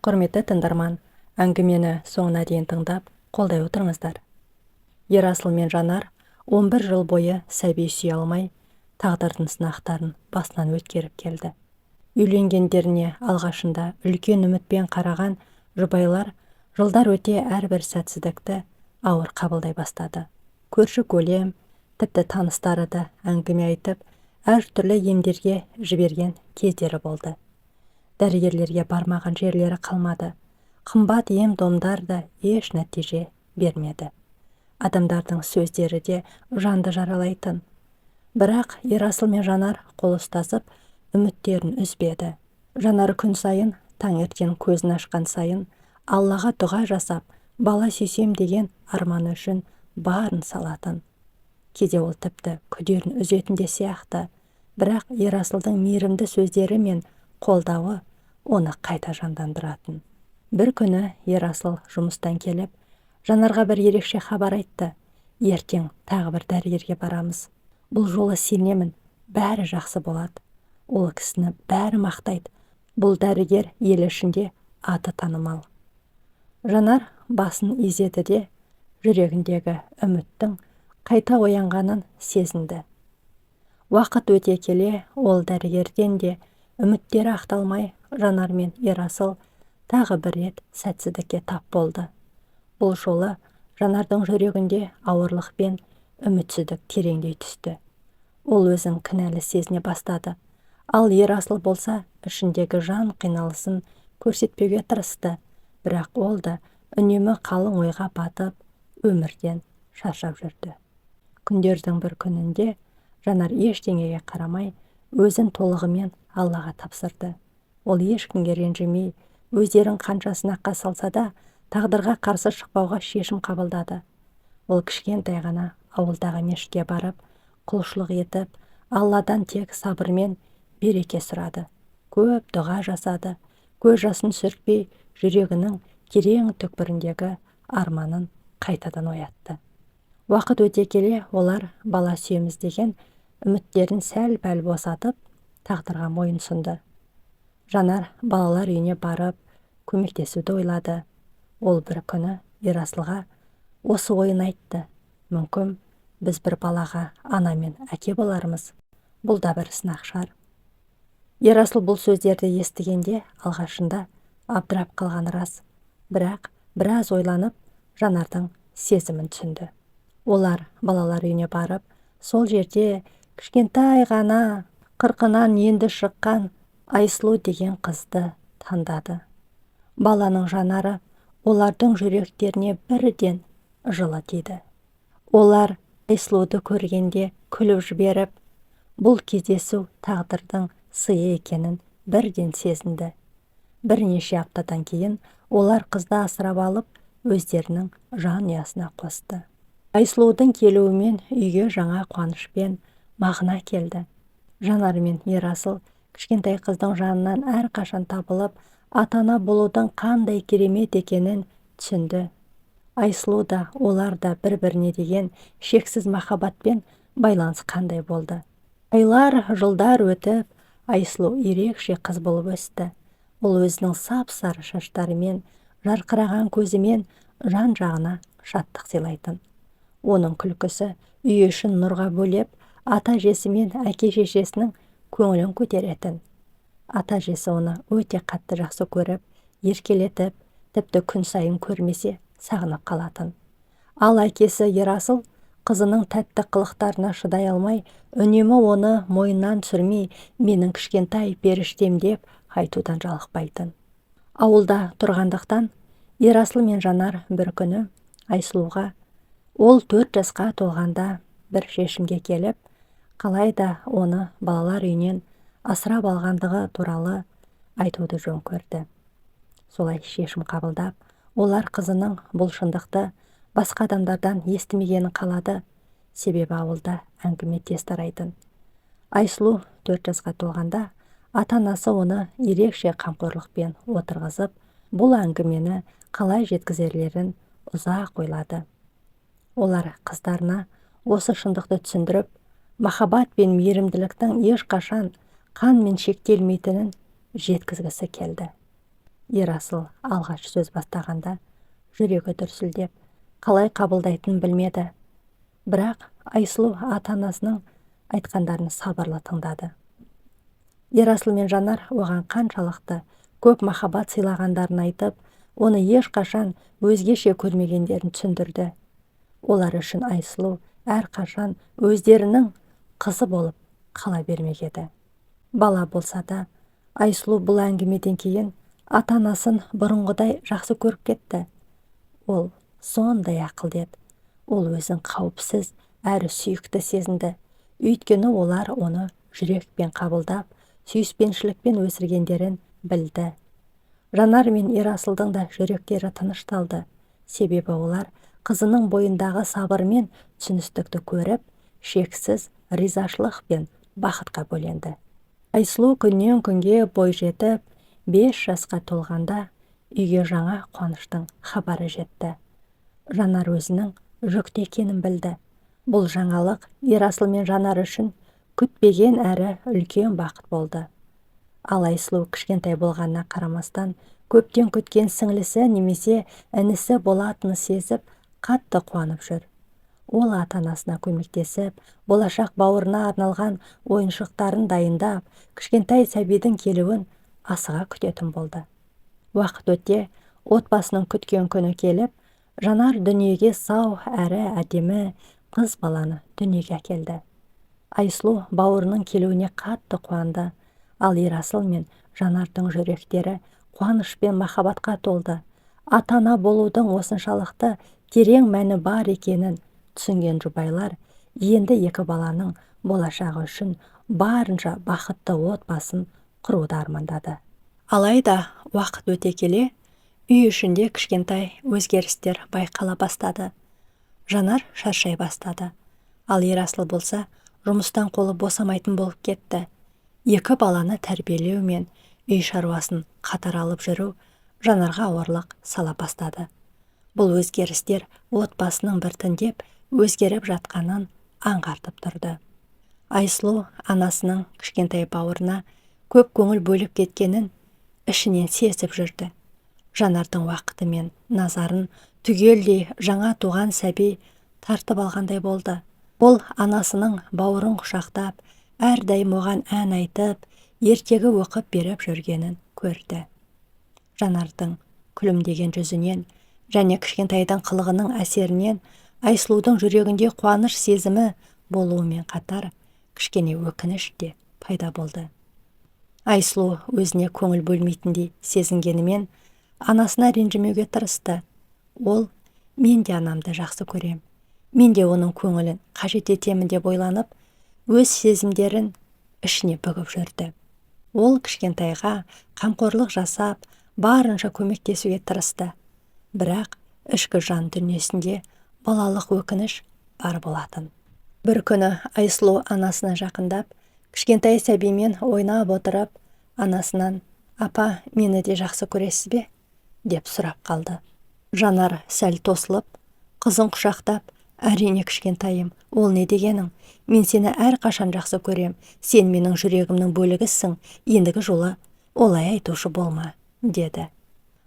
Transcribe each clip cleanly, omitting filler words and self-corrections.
Құрметті тыңдарман, әңгімені соңына дейін тыңдап, қолдай отырыңыздар. Ерасыл мен Жанар 11 жыл бойы сәби сүйе алмай, тағдырдың сынақтарын басынан өткеріп келді. Үйленгендеріне алғашында үлкен үмітпен қараған жұбайлар жылдар өте әрбір сәтсіздікті ауыр қабылдай бастады. Көрші-көлем, тіпті таныстары да әңгіме айтып, әртүрлі емдерге жіберген кездері болды. Дәрігерлерге бармаған жерлері қалмады. Қымбат ем-домдар да еш нәтиже бермеді. Адамдардың сөздері де жанды жаралайтын. Бірақ Ерасыл мен Жанар қол ұстасып, үміттерін үзбеді. Жанар күн сайын таңертең көзін ашқан сайын Аллаға дұға жасап, бала сүйсем деген арманы үшін барын салатын. Кейде ол тіпті күдерін үзетін де сияқты. Бірақ Ерасылдың мейірімді сөздері мен қолдауы оны қайта жандандыратын. Бір күні Ерасыл жұмыстан келіп, Жанарға бір ерекше хабар айтты. Ертең тағы бір дәрігерге барамыз. Бұл жолы сенемін, бәрі жақсы болады. Ол кісіні бәрі мақтайды. Бұл дәрігер ел ішінде аты танымал. Жанар басын изеді де, жүрегіндегі үміттің қайта оянғанын сезінді. Уақыт өте келе ол дәрігерден де үміттері ақталмай, Жанар мен Ерасыл тағы бір рет сәтсіздікке тап болды. Бұл жолы Жанардың жүрегінде ауырлық пен үмітсіздік тереңдей түсті. Ол өзін кінәлі сезіне бастады. Ал Ерасыл болса, ішіндегі жан қиналысын көрсетпеуге тырысты. Бірақ ол да үнемі қалың ойға батып, өмірден шаршап жүрді. Күндердің бір күнінде Жанар ештеңеге қарамай, өзін толығымен Аллаға тапсырды. Ол ешкімге ренжімей, өздерін қанша сынаққа салса да, тағдырға қарсы шықпауға шешім қабылдады. Ол кішкентай ғана ауылдағы мешітке барып, құлшылық етіп, Алладан тек сабыр мен береке сұрады. Көп дұға жасады, көз жасын сүртпей, жүрегінің терең түкпіріндегі арманын қайтадан оятты. Уақыт өте келе олар бала сүйеміз деген үміттерін сәл-пәл босатып, тағдырға мойын сұнды. Жанар балалар үйіне барып, көмектесуді ойлады. Ол бір күні Ерасылға осы ойын айтты. Мүмкін, біз бір балаға ана мен әке болармыз. Бұл да бір сынақ шығар. Ерасыл бұл сөздерді естігенде алғашында абдырап қалған рас. Бірақ біраз ойланып, Жанардың сезімін түсінді. Олар балалар үйіне барып, сол жерде кішкентай ғана қырқынан енді шыққан Айсұлу деген қызды таңдады. Баланың жанары олардың жүректеріне бірден жылы тиді. Олар Айсұлуды көргенде күліп жіберіп, бұл кездесу тағдырдың сыйы екенін бірден сезінді. Бірнеше аптадан кейін олар қызды асырап алып, өздерінің жанұясына қосты. Айсұлудың келуімен үйге жаңа қуаныш пен мағына келді. Жанар мен Ерасыл кішкентай қыздың жанынан әрқашан табылып, ата-ана болудың қандай керемет екенін түсінді. Айсұлу да, олар да бір-біріне деген шексіз махаббатпен байланыс қандай болды. Айлар, жылдар өтіп, Айсұлу ерекше қыз болып өсті. Ол өзінің сап-сары шаштарымен, жарқыраған көзімен жан-жағына шаттық сыйлайтын. Оның күлкісі үй ішін нұрға бөлеп, ата-әжесі мен әке-шешесінің көңілін көтеретін. Ата-әжесі оны өте қатты жақсы көріп, еркелетіп, тіпті күн сайын көрмесе сағынып қалатын. Ал әкесі Ерасыл қызының тәтті қылықтарына шыдай алмай, үнемі оны мойнынан түсірмей, менің кішкентай періштем деп айтудан жалықпайтын. Ауылда тұрғандықтан Ерасыл мен Жанар бір күні Айсұлуға ол 4 жасқа толғанда бір шешімге келіп, қалай да оны балалар үйінен асырап алғандығы туралы айтуды жөн көрді. Солай шешім қабылдап, олар қызының бұл шындықты басқа адамдардан естімегенін қалады, себебі ауылда әңгіме тез тарайтын. Айсұлу 4 жасқа толғанда ата-анасы оны ерекше қамқорлықпен отырғызып, бұл әңгімені қалай жеткізерлерін ұзақ ойлады. Олар қыздарына осы шындықты түсіндіріп, махаббат пен мейірімділіктің ешқашан қанмен шектелмейтінін жеткізгісі келді. Ерасыл алғаш сөз бастағанда жүрегі дүрсілдеп, қалай қабылдайтынын білмеді. Бірақ Айсұлу ата-анасының айтқандарын сабырлы тыңдады. Ерасыл мен Жанар оған қаншалықты көп махаббат сыйлағандарын айтып, оны ешқашан өзгеше көрмегендерін түсіндірді. Олар үшін Айсұлу әрқашан өздерінің қызы болып қала бермек еді. Бала болса да, Айсұлу бұл әңгімеден кейін ата-анасын бұрынғыдай жақсы көріп кетті. Ол сондай ақылды еді. Ол өзін қауіпсіз әрі сүйікті сезінді. Өйткені олар оны жүрекпен қабылдап, сүйіспеншілікпен өсіргендерін білді. Жанар мен Ерасылдың да жүректері тынышталды. Себебі олар қызының бойындағы сабыр мен түсіністікті көріп, шексіз ризашылық пен бақытқа бөленді. Айсұлу күннен күнге бой жетіп, 5 жасқа толғанда үйге жаңа қуаныштың хабары жетті. Жанар өзінің жүкті екенін білді. Бұл жаңалық Ерасыл мен Жанар үшін күтпеген әрі үлкен бақыт болды. Ал Айсұлу кішкентай болғанына қарамастан, көптен күткен сіңлісі немесе інісі болатынын сезіп, қатты қуанып жүр. Ол ата-анасына көмектесіп, болашақ бауырына арналған ойыншықтарын дайындап, кішкентай сәбидің келуін асыға күтетін болды. Уақыт өте, отбасының күткен күні келіп, Жанар дүниеге сау әрі әдемі қыз баланы дүниеге әкелді. Айсұлу бауырының келуіне қатты қуанды, ал Ерасыл мен Жанардың жүректері қуаныш пен махаббатқа толды. Ата-ана болудың осыншалықты терең мәні бар екенін түсінген жұбайлар енді екі баланың болашағы үшін барынша бақытты отбасын құруды армандады. Алайда уақыт өте келе, үй ішінде кішкентай өзгерістер байқала бастады. Жанар шаршай бастады. Ал Ерасыл болса, жұмыстан қолы босамайтын болып кетті. Екі баланы тәрбиелеу мен үй шаруасын қатар алып жүру Жанарға ауырлық сала бастады. Бұл өзгерістер отбасының біртіндеп өзгеріп жатқанын аңғартып тұрды. Айсұлу анасының кішкентай бауырына көп көңіл бөліп кеткенін ішінен сезіп жүрді. Жанардың уақыты мен назарын түгелдей жаңа туған сәби тартып алғандай болды. Ол анасының бауырын құшақтап, әрдайым оған ән айтып, ертегі оқып беріп жүргенін көрді. Жанардың күлімдеген жүзінен және кішкентайдың қылығының әсерінен Айсұлудың жүрегінде қуаныш сезімі болуымен қатар кішкене өкініш те пайда болды. Айсұлу өзіне көңіл бөлмейтіндей сезінгенімен анасына ренжімеуге тырысты. Ол, мен де анамды жақсы көрем, мен де оның көңілін қажет етемін деп ойланып, өз сезімдерін ішіне бүгіп жүрді. Ол кішкентайға қамқорлық жасап, барынша көмектесуге тырысты. Бірақ ішкі жан дүниесінде балалық өкініш бар болатын. Бір күні Айсұлу анасына жақындап, кішкентай сәбимен ойнап отырып, анасынан «Апа, мені де жақсы көресіз бе?» деп сұрап қалды. Жанар сәл тосылып, қызын құшақтап, «Әрине, кішкентайым, ол не дегенің? Мен сені әрқашан жақсы көрем, сен менің жүрегімнің бөлігісің, ендігі жолы олай айтушы болма», деді.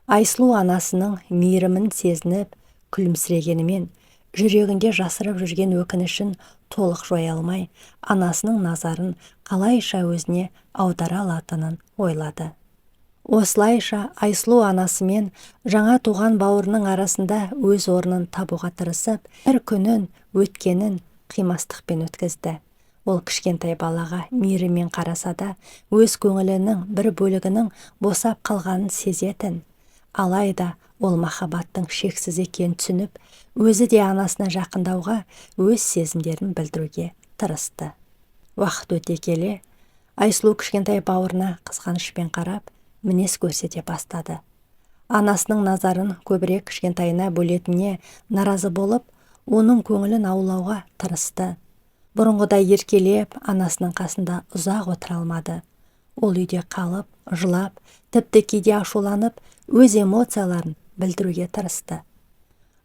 Айсұлу анасының мейірімін сезініп, күлімсірегенімен, жүрегінде жасырып жүрген өкінішін толық жоя алмай, анасының назарын қалайша өзіне аудара алатынын ойлады. Осылайша Айсұлу анасымен жаңа туған бауырының арасында өз орнын табуға тырысып, әр күнін өткенін қимастықпен өткізді. Ол кішкентай балаға мейіріммен қараса да, өз көңілінің бір бөлігінің босап қалғанын сезетін. Алайда ол махаббаттың шексіз екенін түсініп, өзі де анасына жақындауға, өз сезімдерін білдіруге тырысты. Уақыт өте келе, Айсұлу кішкентай бауырына қызғанышпен қарап, мінез көрсете бастады. Анасының назарын көбірек кішкентайына бөлетініне наразы болып, оның көңілін аулауға тырысты. Бұрынғыдай еркелеп, анасының қасында ұзақ отыра алмады. Ол үйде қалып, жылап, тіпті кейде ашуланып, өз эмоцияларын білдіруге тырысты.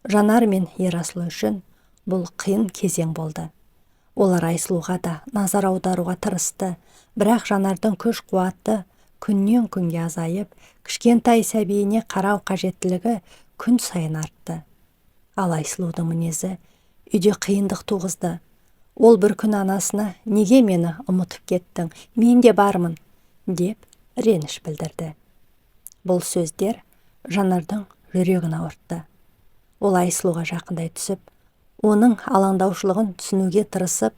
Жанар мен Ерасыл үшін бұл қиын кезең болды. Олар Айсұлуға да назар аударуға тырысты, бірақ Жанардың күш қуатты күннен күнге азайып, кішкентай сәбиіне қарау қажеттілігі күн сайын артты. Ал Айсұлудың мінезі үйде қиындық туғызды. Ол бір күн анасына: «Неге мені ұмытып кеттің, мен де бармын», деп реніш білдірді. Бұл сөздер Жанардың жүрегін ауыртты. Ол Айсұлуға жақындай түсіп, оның алаңдаушылығын түсінуге тырысып: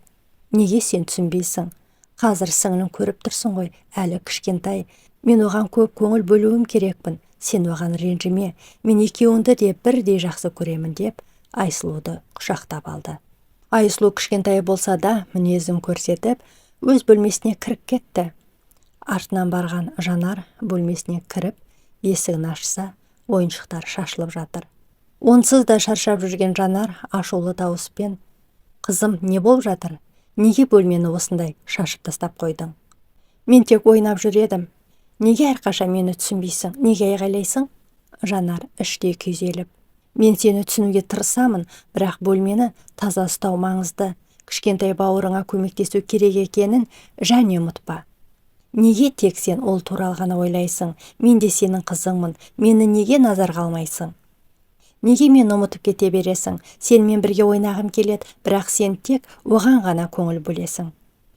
«Неге сен түсінбейсің? Қазір сіңлің көріп тұрсың ғой, әлі кішкентай. Мен оған көп көңіл бөлуім керекпін. Сен оған ренжіме, мен екеуіңді де бірдей жақсы көремін», деп Айсұлуды құшақтап алды. Айсұлу кішкентай болса да мінезін көрсетіп, өз бөлмесіне кіріп кетті. Артынан барған Жанар бөлмесіне кіріп, есігін ашса, ойыншықтар шашылып жатыр. Онсыз да шаршап жүрген Жанар ашулы дауыспен: «Қызым, не болып жатыр? Неге бөлмені осындай шашып тастап қойдың?» «Мен тек ойнап жүр едім. Неге әрқашан мені түсінбейсің? Неге айғайлайсың?» Жанар іштей күйзеліп: «Мен сені түсінуге тырысамын, бірақ бөлмені таза ұстау маңызды. Кішкентай бауырыңа көмектесу керек екенін және ұмытпа. Неге тек сен ол туралы ғана ойлайсың? Мен де сенің қызыңмын, мені неге назарға алмайсың? Неге мені ұмытып кете бересің? Сенімен бірге ойнағым келеді, бірақ сен тек оған ғана көңіл бөлесің.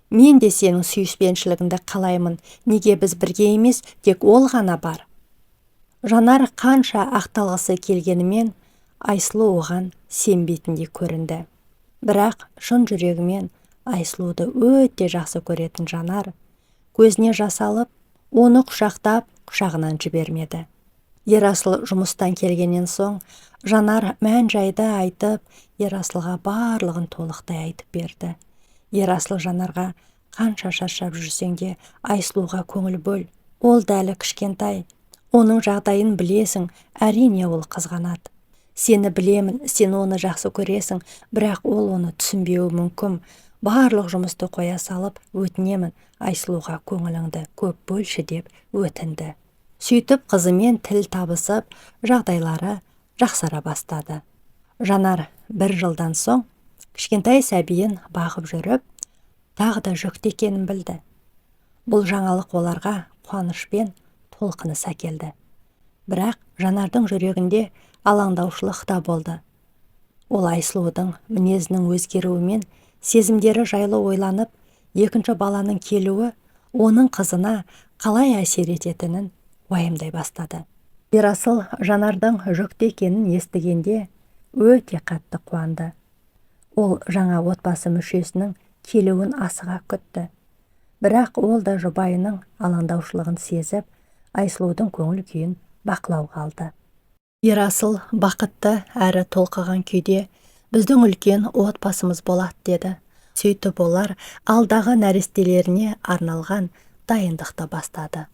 Мен де сенің сүйіспеншілігіңді қалаймын. Неге біз бірге емес, тек ол ғана бар?» Жанар қанша ақталғысы келгенімен, Айсұлу оған сенбейтіндей көрінді. Бірақ шын жүрегімен Айсұлуды өте жақсы көретін Жанар көзіне жас алып, оны құшақтап, құшағынан жібермеді. Ерасыл жұмыстан келгеннен соң Жанар мән-жайды айтып, Ерасылға барлығын толықтай айтып берді. Ерасыл Жанарға: «Қанша шаршап жүрсең де, Айсұлуға көңіл бөл. Ол да әлі кішкентай. Оның жағдайын білесің, әрине, ол қызғанады. Сені білемін, сен оны жақсы көресің, бірақ ол оны түсінбеуі мүмкін. Барлық жұмысты қоя салып, өтінемін, Айсұлуға көңіліңді көп бөлші», деп өтінді. Сөйтіп қызымен тіл табысып, жағдайлары жақсара бастады. Жанар бір жылдан соң кішкентай сәбиін бағып жүріп, тағы да жүкті екенін білді. Бұл жаңалық оларға қуаныш пен толқыныс әкелді. Бірақ Жанардың жүрегінде алаңдаушылық та болды. Ол Айсұлудың мінезінің өзгеруімен сезімдері жайлы ойланып, екінші баланың келуі оның қызына қалай әсер ететінін уайымдай бастады. Ерасыл Жанардың жүкті екенін естігенде өте қатты қуанды. Ол жаңа отбасы мүшесінің келуін асыға күтті. Бірақ ол да жұбайының алаңдаушылығын сезіп, Айсұлудың көңіл күйін бақылауға алды. Ерасыл бақытты әрі толқыған күйде: «Біздің үлкен отбасымыз болады», деді. Сөйтіп олар алдағы нәрестелеріне арналған дайындықты бастады.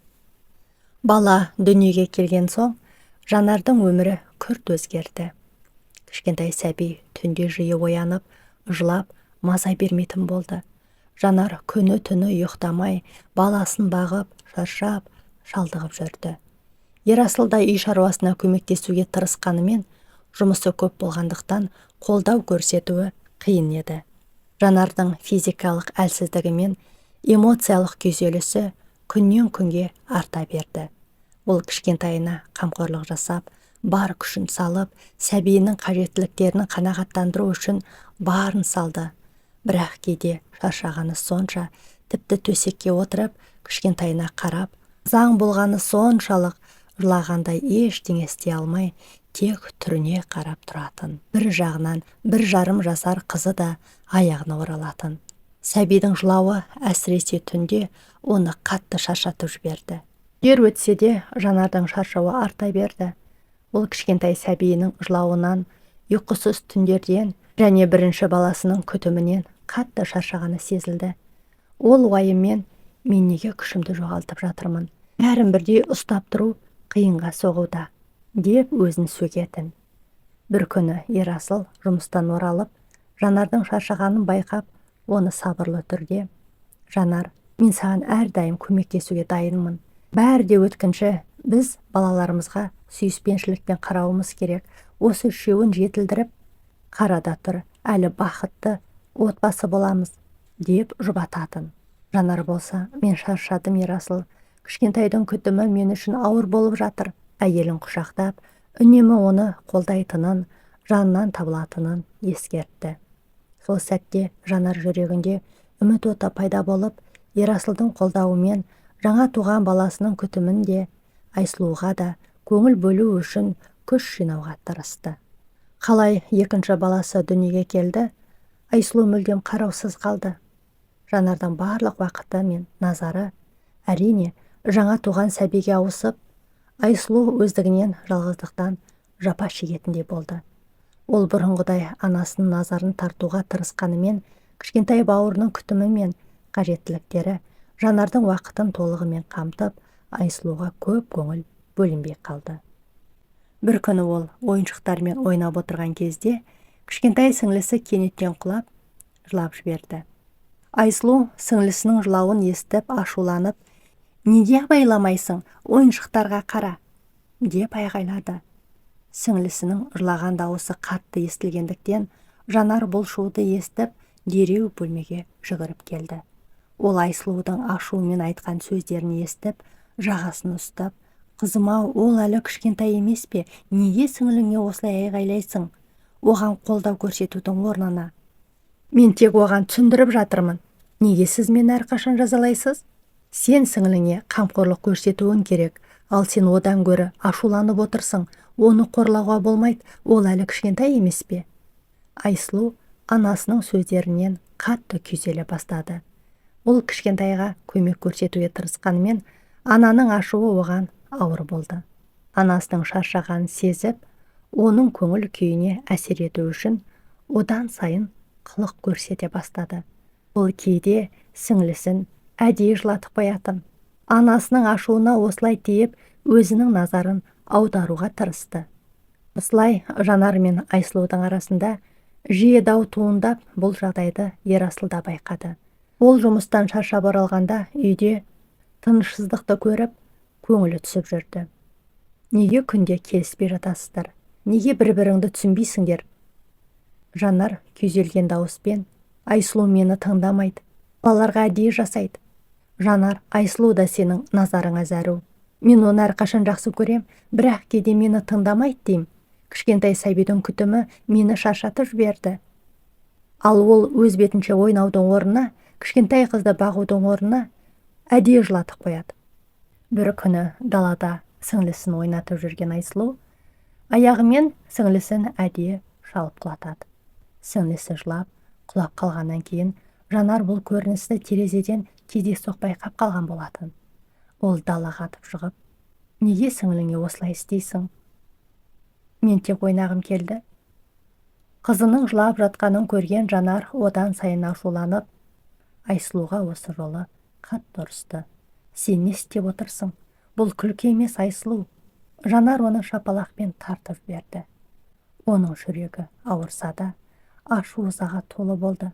Бала дүниеге келген соң Жанардың өмірі күрт өзгерді. Кішкентай сәби түнде жиі оянып, жылап, маза бермейтін болды. Жанар күні түні ұйықтамай, баласын бағып, шаршап, шалдығып жүрді. Ерасыл да үй шаруасына көмектесуге тырысқанымен, жұмысы көп болғандықтан қолдау көрсетуі қиын еді. Жанардың физикалық әлсіздігі мен эмоциялық күйзелісі күннен күнге арта берді. Ол кішкентайына қамқорлық жасап, бар күшін салып, сәбиінің қажеттіліктерін қанағаттандыру үшін барын салды. Бірақ кейде шаршағаны сонша, тіпті төсекке отырып, кішкентайына қарап, заң болғаны соншалық, жылағандай ештеңе істей алмай, тек түріне қарап тұратын. Бір жағынан 1,5 жасар қызы да аяғына оралатын. Сәбидің жылауы, әсіресе түнде, оны қатты шаршатып жіберді. Жер өтсе де, Жанардың шаршауы арта берді. Ол кішкентай сәбиінің жылауынан, ұйқысыз түндерден және бірінші баласының күтімінен қатты шаршағаны сезілді. Ол уайыммен: «Мен неге күшімді жоғалтып жатырмын? Бәрін бірдей ұстап тұру қиынға соғуда», деп өзін сөгетін. Бір күні Ерасыл жұмыстан оралып, Жанардың шаршағанын байқап, оны сабырлы түрде: «Жанар, мен саған әрдайым көмектесуге дайынмын. Бәрі де өткінші. Біз балаларымызға сүйіспеншілікпен қарауымыз керек. Осы үшеуін жетілдіріп, қарада тұр, әлі бақытты отбасы боламыз», деп жұбататын. Жанар болса: «Мен шаршадым, Ерасыл. Кішкентайдың күтімі мен үшін ауыр болып жатыр. Әйелін құшақтап, үнемі оны қолдайтынын, жанынан табылатынын ескертті. Сол сәтте Жанар жүрегінде үміт оты пайда болып, Ерасылдың қолдауымен жаңа туған баласының күтімін де, Айсұлуға да көңіл бөлу үшін күш жинауға тырысты. Қалай екінші баласы дүниеге келді, Айсұлу мүлдем қараусыз қалды. Жанардың барлық уақыты мен назары, әрине, жаңа туған сәбиге ауысып, Айсұлу өздігінен жалғыздықтан жапа шегетіндей болды. Ол бұрынғыдай анасының назарын тартуға тырысқанымен, кішкентай бауырының күтімі мен қажеттіліктері Жанардың уақытын толығымен қамтып, Айсұлуға көп көңіл бөлінбей қалды. Бір күні ол ойыншықтармен ойнап отырған кезде кішкентай сіңлісі кенеттен құлап, жылап жіберді. Айсұлу сіңлісінің жылауын естіп, ашуланып, «Неге абайламайсың, ойыншықтарға қара!» деп айғайлады. Сіңлісінің жылаған дауысы қатты естілгендіктен Жанар бұл шуды естіп, дереу бөлмеге жүгіріп келді. Ол Айсұлудың ашуымен айтқан сөздерін естіп, жағасын ұстап, «Қызым-ау, ол әлі кішкентай емес пе? Неге сіңліңе осылай айғайлайсың? Оған қолдау көрсетудің орнына. Мен тек оған түсіндіріп жатырмын. Неге сіз мені әрқашан жазалайсыз? Сен сіңліңе қамқорлық көрсетуің керек, ал сен одан гөрі ашуланып отырсың. Оны қорлауға болмайды, ол әлі кішкентай емес пе?» Айсұлу анасының сөздерінен қатты күйзеле бастады. Ол кішкентайға көмек көрсетуге тырысқанымен, ананың ашуы оған ауыр болды. Анасының шаршағанын сезіп, оның көңіл күйіне әсер ету үшін одан сайын қылық көрсете бастады. Ол кейде сіңлісін әдейі жылатып қоятын. Анасының ашуына осылай тиіп, өзінің назарын аударуға тырысты. Осылай Жанар мен Айсұлудың арасында жиі дау туындап, бұл жағдайды Ерасыл да байқады. Ол жұмыстан шаршап оралғанда үйде тынышсыздықты көріп, көңілі түсіп жүрді. «Неге күнде келіспей жатасыздар? Неге бір-біріңді түсінбейсіңдер?» Жанар күйзелген дауыспен, «Айсұлу мені тыңдамайды, балаларға әдейі жасайды. Жанар, Айсұлу да сенің назарыңа зәру. Мен оны әрқашан жақсы көрем, бірақ кейде мені тыңдамайды деймін. Кішкентай сәбидің күтімі мені шаршатып жіберді. Ал ол өз бетінше ойнаудың орнына, кішкентай қызды бағудың орнына әдейі жылатып қояды». Бір күні далада сіңлісін ойнатып жүрген Айсұлу аяғымен сіңлісін әдейі шалып құлатады. Сіңлісі жылап, құлап қалғаннан кейін Жанар бұл көріністі терезеден кездейсоқ байқап қалған болатын. Ол далаға атып шығып, «Неге сіңліңе осылай істейсің? Мен тек ойнағым келді». Қызының жылап жатқанын көрген Жанар одан сайын ашуланып, Айсұлуға осы жолы қатты ұрысты. «Сен не істеп отырсың? Бұл күлкі емес, Айсұлу!» Жанар оны шапалақпен тартып жіберді. Оның жүрегі ауырса да, ашу ызаға толы болды.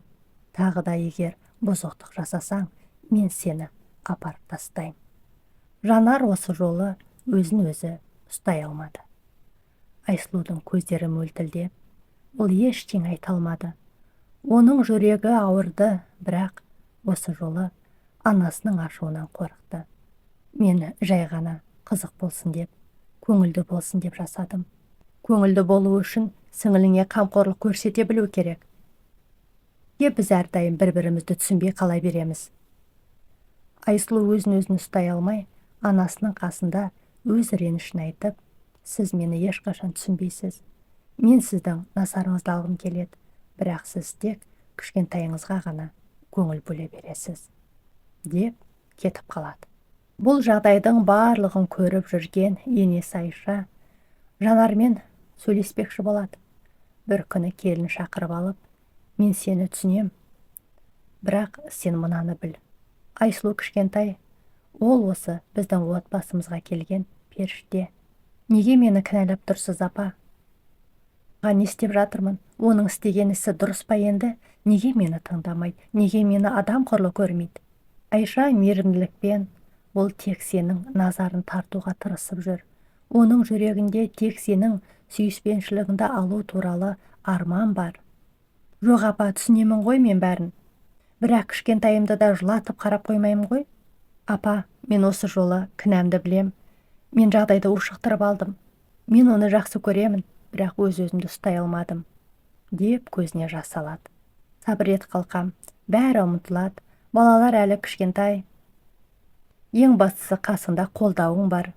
«Тағы да егер бұзықтық жасасаң, мен сені апарып тастаймын». Жанар осы жолы өзін өзі ұстай алмады. Айсұлудың көздері мөлтілдеп, ол ештеңе айта алмады. Оның жүрегі ауырды, бірақ осы жолы анасының ашуынан қорықты. «Мен жай ғана қызық болсын деп, көңілді болсын деп жасадым». «Көңілді болу үшін сіңіліңе қамқорлық көрсете білу керек. Біз әрдайым бір-бірімізді түсінбей қала береміз?» Айсұлу өзін-өзін ұстай алмай, анасының қасында өз ренішін айтып, «Сіз мені ешқашан түсінбейсіз. Мен сіздің назарыңызды алғым келеді, бірақ сіз тек кішкентайыңызға ғана көңіл бөле бересіз», деп кетіп қалады. Бұл жағдайдың барлығын көріп жүрген енесі Айша Жанармен сөйлеспекші болады. Бір күні келін шақырып алып, «Мен сені түсінем, бірақ сен мынаны біл. Айсұлу кішкентай, ол осы біздің отбасымызға келген періште». «Неге мені кінәлап тұрсыз, апа? Не істеп жатырмын? Оның істеген ісі дұрыс па енді? Неге мені тыңдамайды? Неге мені адам құрлы көрмейді?» Айша мейірімділікпен, «Ол тек сенің назарын тартуға тырысып жүр. Оның жүрегінде тек сенің сүйіспеншілігіңді алу туралы арман бар». «Жоқ, апа, түсінемін ғой мен бәрін. Бірақ кішкентайымды да жылатып қарап қоймаймын ғой». Апа, мен осы жолы кінәмді білем. Мен жағдайды ушықтырып алдым. Мен оны жақсы көремін, бірақ өз-өзімді ұстай алмадым, деп көзіне жас алады. Сабыр ет, қалқам, бәрі ұмытылады. Балалар әлі кішкентай. Ең бастысы қасыңда қолдауың бар.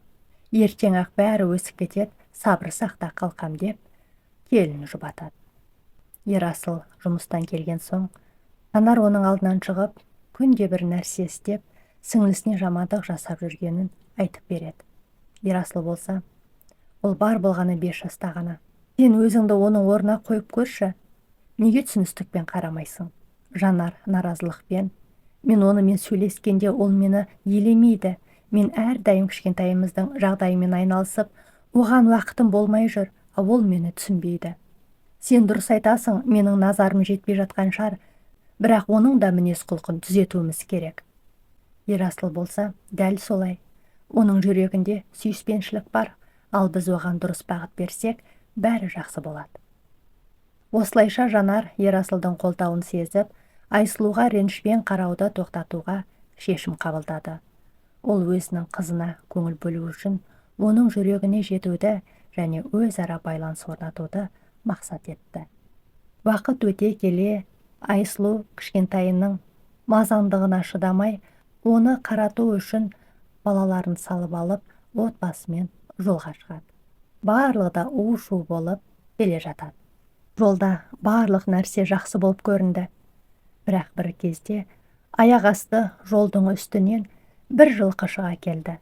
Ертең-ақ бәрі өсіп кетеді, сабыр сақта, қалқам, деп келін жұбатады. Ерасыл жұмыстан келген соң, Жанар оның алдынан шығып, күнде бір нәрсе істеп, сіңлісіне жамандық жасап жүргенін айтып береді. Ерасыл болса, ол бар болғаны 5 жаста ғана. Сен өзіңді оның орнына қойып көрші, неге түсіністікпен қарамайсың? Жанар наразылықпен, мен онымен сөйлескенде ол мені елемейді. Мен әрдайым кішкентайымыздың жағдайымен айналысып, оған уақытым болмай жүр, ал ол мені түсінбейді. Сен дұрыс айтасың, менің назарым жетпей жатқан шығар, бірақ оның да мінез құлқын түзетуіміз керек. Ерасыл болса, дәл солай. Оның жүрегінде сүйіспеншілік бар, ал біз оған дұрыс бағыт берсек, бәрі жақсы болады. Осылайша Жанар Ерасылдың қолдауын сезіп, Айсұлуға ренішпен қарауды тоқтатуға шешім қабылдады. Ол өзінің қызына көңіл бөлу үшін оның жүрегіне жетуді және өзара байланыс орнатуды мақсат етті. Уақыт өте келе Айсұлу кішкентайының мазаңдығына шыдамай, оны қарату үшін балаларын салып алып, отбасымен жолға шығады. Барлығы да у-шу болып келе жатады. Жолда барлық нәрсе жақсы болып көрінді. Бірақ бір кезде аяқ асты жолдың үстінен бір жылқы шыға келді.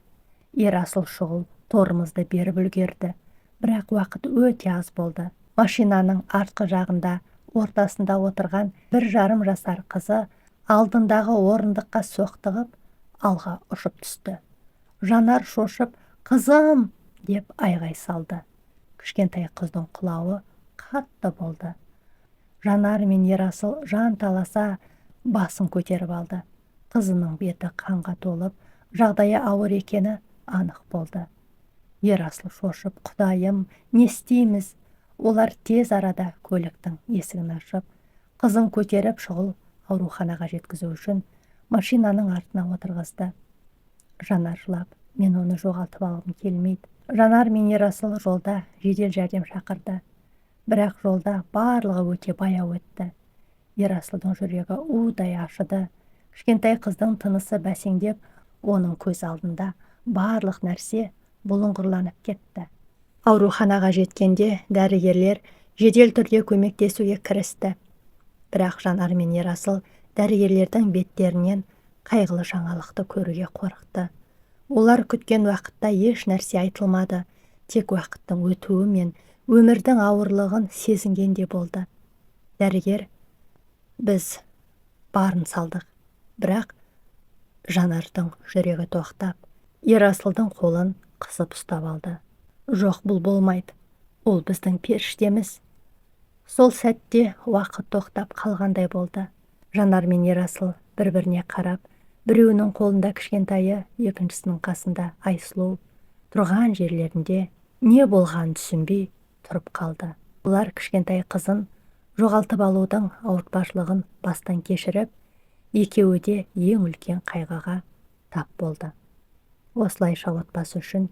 Ерасыл шұғыл тормозды беріп үлгерді. Бірақ уақыт өте аз болды. Машинаның артқы жағында ортасында отырған 1,5 жасар қызы алдындағы орындыққа соқтығып, алға ұшып түсті. Жанар шошып, «Қызым!» деп айғай салды. Кішкентай қыздың құлауы қатты болды. Жанар мен Ерасыл жан таласа басын көтеріп алды. Қызының беті қанға толып, жағдайы ауыр екені анық болды. Ерасыл шошып, «Құдайым, не істейміз?» Олар тез арада көліктің есігін ашып, қызын көтеріп шұғыл ауруханаға жеткізу үшін машинаның артына отырғызды. Жанар жылап, мен оны жоғалтып алғым келмейді. Жанар мен Ерасыл жолда жедел жәрдем шақырды. Бірақ жолда барлығы өте баяу өтті. Ерасылдың жүрегі удай ашыды. Кішкентай қыздың тынысы бәсеңдеп, оның көз алдында барлық нәрсе бұлыңғырланып кетті. Ауруханаға жеткенде дәрігерлер жедел түрде көмектесуге кірісті. Бірақ Жанар мен Ерасыл дәрігерлердің беттерінен қайғылы жаңалықты көруге қорықты. Олар күткен уақытта еш нәрсе айтылмады, тек уақыттың өтуі мен өмірдің ауырлығын сезінгенде болды. Дәрігер, біз барын салдық, бірақ Жанардың жүрегі тоқтап, Ерасылдың қолын қысып ұстап алды. Жоқ, бұл болмайды. Ол біздің періштеміз. Сол сәтте уақыт тоқтап қалғандай болды. Жанар мен Ерасыл бір-біріне қарап, біреуінің қолында кішкентайы, екіншісінің қасында Айсұлу тұрған жерлерінде не болғанын түсінбей тұрып қалды. Олар кішкентай қызын жоғалтып алудың ауыртпашылығын бастан кешіріп, екеуі де ең үлкен қайғыға тап болды. Осылайша отбасы үшін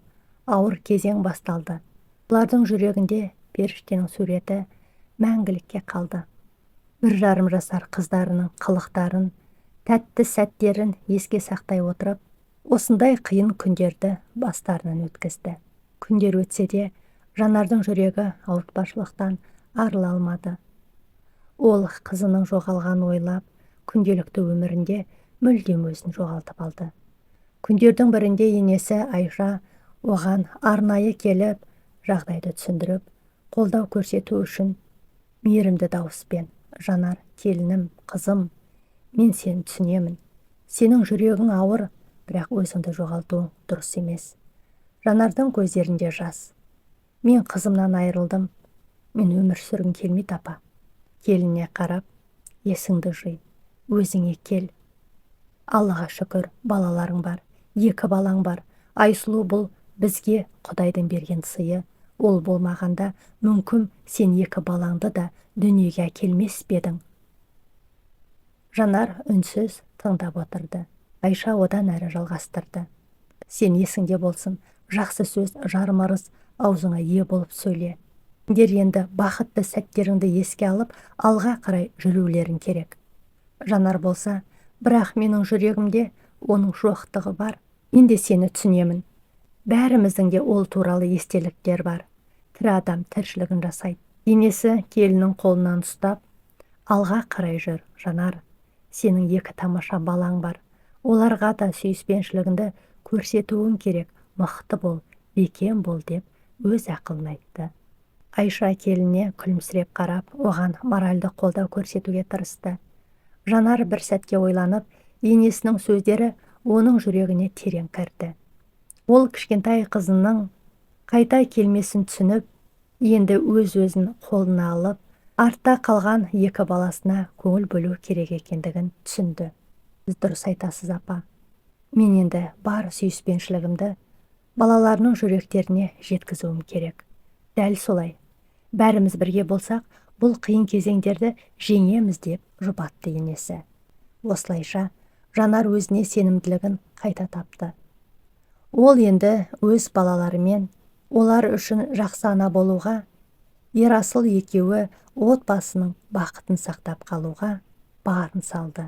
ауыр кезең басталды. Олардың жүрегінде періштенің суреті мәңгілікке қалды. 1,5 жасар қыздарының қылықтарын, тәтті сәттерін еске сақтай отырып, осындай қиын күндерді бастарынан өткізді. Күндер өтсе де, Жанардың жүрегі ауыртпашылықтан арыла алмады. Ол қызының жоғалғанын ойлап, күнделікті өмірінде мүлдем өзін жоғалтып алды. Күндердің бірінде енесі Айша оған арнайы келіп, жағдайды түсіндіріп, қолдау көрсету үшін мейірімді дауыспен: «Жанар, келінім, қызым, мен сені түсінемін. Сенің жүрегің ауыр, бірақ өзіңді жоғалтуың дұрыс емес». Жанардың көздерінде жас. «Мен қызымнан айырылдым. Мен өмір сүргім келмейді, апа». Келініне қарап, «Есіңді жи, өзіңе кел. Аллаға шүкір, балаларың бар, 2 балаң бар. Айсұлу бұл бізге Құдайдың берген сыйы. Ол болмағанда мүмкін сен 2 балаңды да дүниеге әкелмес пе едің?» Жанар үнсіз тыңдап отырды. Айша одан әрі жалғастырды. Сен есіңде болсын, жақсы сөз жарым ырыс, аузыңа ие болып сөйле. Сендер енді бақытты сәттеріңді еске алып, алға қарай жүрулерің керек. Жанар болса, бірақ менің жүрегімде оның жоқтығы бар. Мен де сені түсінемін. Бәріміздің де ол туралы естеліктер бар. Тірі адам тіршілігін жасайды. Енесі келіннің қолынан ұстап, алға қарай жүр, Жанар. Сенің екі тамаша балаң бар. Оларға да сүйіспеншілігіңді көрсетуің керек. Мықты бол, бекем бол деп өз ақылын айтты. Айша келініне күлімсіреп қарап, оған моральдық қолдау көрсетуге тырысты. Жанар бір сәтке ойланып, енесінің сөздері оның жүрегіне терең кірді. Ол кішкентай қызының қайта келмесін түсініп, енді өз-өзін қолына алып, артта қалған екі баласына көңіл бөлу керек екендігін түсінді. Сіз дұрыс айтасыз, апа. Мен енді бар сүйіспеншілігімді балаларының жүректеріне жеткізуім керек. Дәл солай. Бәріміз бірге болсақ, бұл қиын кезеңдерді жеңеміз деп жұбатты енесі. Осылайша Жанар өзіне сенімділігін қайта тапты. Ол енді өз балаларымен олар үшін жақсы ана болуға, Ерасыл екеуі отбасының бақытын сақтап қалуға барын салды.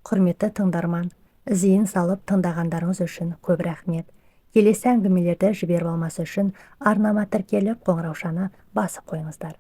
Құрметті тыңдарман, зейін салып тыңдағандарыңыз үшін көп рахмет. Келесі әңгімелерді жіберіп алмас үшін арнама тіркеліп, қоңыраушаны басып қойыңыздар.